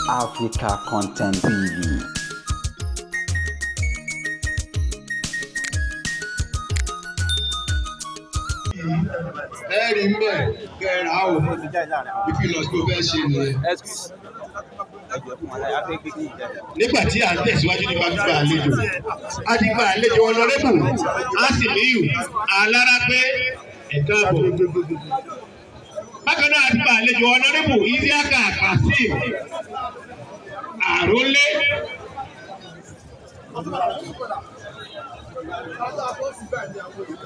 Africa Content TV. Ẹ̀rí ń bẹ̀ kẹ́ra o, ìfilọ̀ tó fẹ́ ṣe nìyẹn. Nígbà tí à ń tẹ̀síwájú nípa gbígba àlejò, a ti gba àlejò Honourable Asimiyu Alárápé, ẹ̀ka àbọ̀. Bákan náà, a ti gba àlejò Honourable Isiaka Kazeem Àrólé.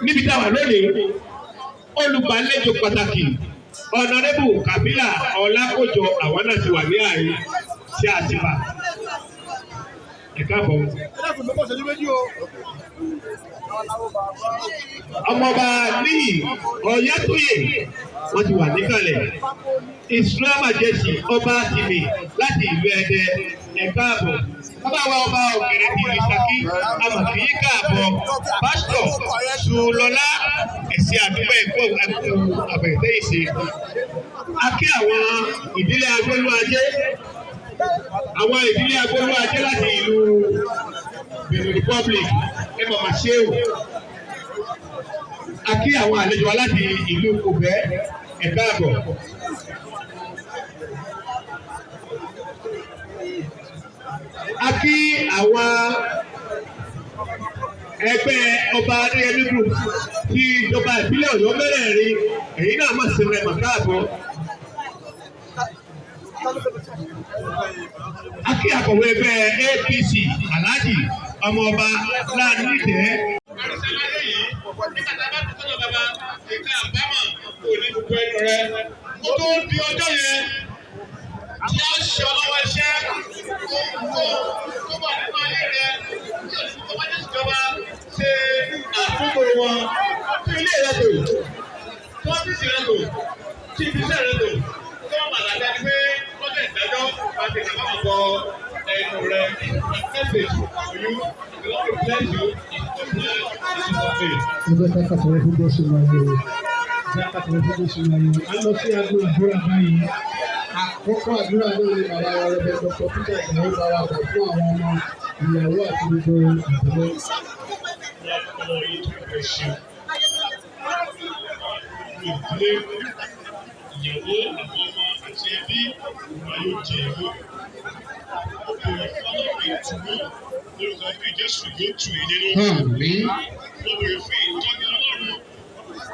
Níbi táwa lónìí, olùgbàlejò pàtàkì, Honourable Kabila Ọlákòjọ, àwọn náà ti wà ní àárín tí a ti bà. Ẹ káàbọ̀. Ọmọọba Níyì Ọ̀yẹ́tóyè, wọ́n ti wà níkàlẹ̀. Israel Majesty Ọba Tìmì láti ìlú Ẹdẹ, ẹ káàbọ̀. Bàbá wa Ọba Òkèrè ti ìlú Ṣakí, amọ̀kì káàbọ̀. Pásítọ̀ Sùlọ́lá, ẹ̀sìn àdúgbò ẹ̀kọ́ ẹ̀kọ́ àbẹ̀tẹ̀ ìṣe. A kí àwọn ìdílé Agbólúajé, àwọn ìdílé Agbólúajé láti ìlú Benin Republic, ẹ màmá ṣé o. A kí àwọn àlejò wa láti ìlú Kòbẹ́, ẹ káàbọ̀. A kí àwọn ẹgbẹ́ Ọba Adéyẹmí Group ti ìjọba ìbílẹ̀ Ọ̀yọ́ mẹ́rẹ̀ẹ̀rin, èyí náà má ṣe rẹ̀ mà káàbọ̀. A kí akọ̀wé ẹgbẹ́ APC, Alhaji Ọmọọba Láàánú Ìtẹ́. Àrísàlàyé yìí, nígbà tá a bá tó sọ́dọ̀ bàbá, ìka àbámọ̀ kò ní gbogbo ẹnu rẹ. Kó tó di ọjọ́ yẹn tí a ṣe ọlọ́wọ́ iṣẹ́, ohunkóhun tó wà nínú ayé rẹ tí o sì tó wájú ìjọba, ṣe àtúntò wọn, tí ilé rẹ tò, tí ọ́fíìsì rẹ tò, tí ibiṣẹ́ rẹ tò, tí wọ́n padà dá pé lọ́jọ́ ìdájọ́ bá ti kàbá bọ̀ ẹnu rẹ. Message for you, the Lord will bless you in the blood of Jesus' name. Ẹ jẹ́ ká pàtẹ́wọ́ fún Jésù máa yẹ o. Ẹ jẹ́ ká pàtẹ́wọ́ fún Jésù máa yẹ o. A lọ sí agbo àdúrà báyìí. Àkọ́kọ́ àdúrà náà ni bàbá wa Reverend Dr. Peter Ìgbàwó bá wa bọ̀ fún àwọn ọmọ, ìyàwó àti gbogbo ìdílé. Ìdílé, ìyàwó, àwọn ọmọ àti ẹbí ìwà yóò jẹ ìlú. Ó bèrè fún Ọlọ́run ìtùnú lórúkọ bí Jésù yóò tù yín nínú. Àmín. Ó bèrè fún ìtọ́ni Ọlọ́run.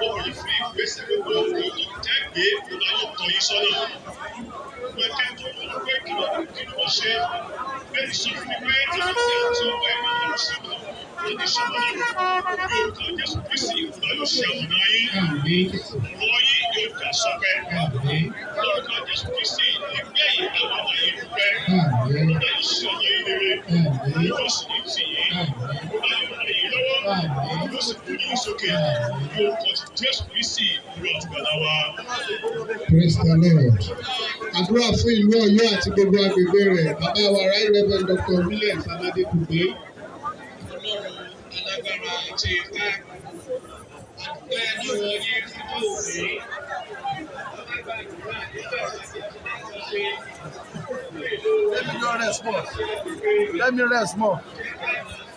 Ó bèrè fún ìgbésẹ̀ gbogbo ètò tẹ́gbẹ́, Olúwa yóò tọ́ yín sọ́nà. Gbogbo ẹgbẹ́ tó ń pé kí ló wọ́n ṣe bẹ́ẹ̀ sọ fún mi pé àwọn tí a ti ọgbà ẹ̀mí lọ sí wọn ní sọ́mọ́ náà ní orúkọ Jésù Kristi, Olúwa yóò ṣe àmọ̀nà yín. Àmín. Ọ̀rọ̀ yín yóò dà sọpẹ́. Àmín. Lórúkọ Jésù Kristi, ìgbẹ́yìn àwọn ọmọ yìí dúpẹ́. Àmín. Olúwa yóò ṣe ọ̀nà yín rere. Àmín. Yóò sì ní tì yín. Olúwa yóò ràn yín lọ́wọ́. Yóò sì gbórí yín sókè. Ní orúkọ ti Jésù Kristi, Olúwa àti Olùgbàlà wa. Praise the Lord. Àdúrà fún ìlú Ọ̀yọ́ àti gbogbo agbègbè rẹ̀. Bàbá wa Right Reverend Dr. Williams Aládékùgbé. Ọlọ́run alágbára àti ipá, adúpẹ́ lọ́wọ́ yín fún òní. Alágbàdúrà nígbà tí a ti ṣe Let me go rest more. Let me rest more.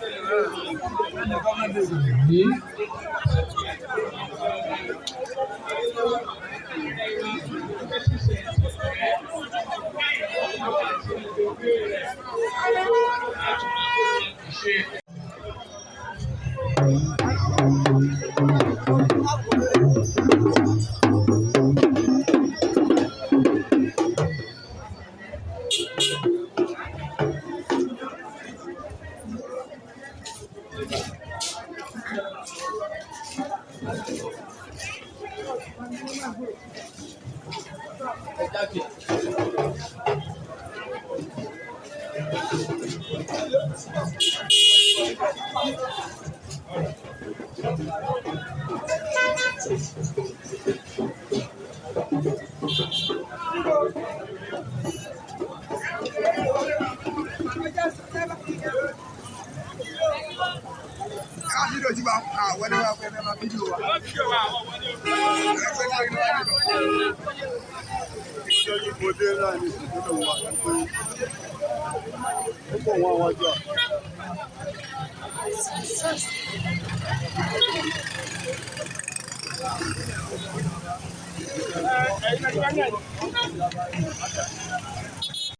Let the government do. Àmín. Fídíò tí wàá wọlé wá fẹ́ máa fídíò wa. Mo dé náà ní ìsìnkú lòun wà pé ó pọ̀ wọ́n wájú à.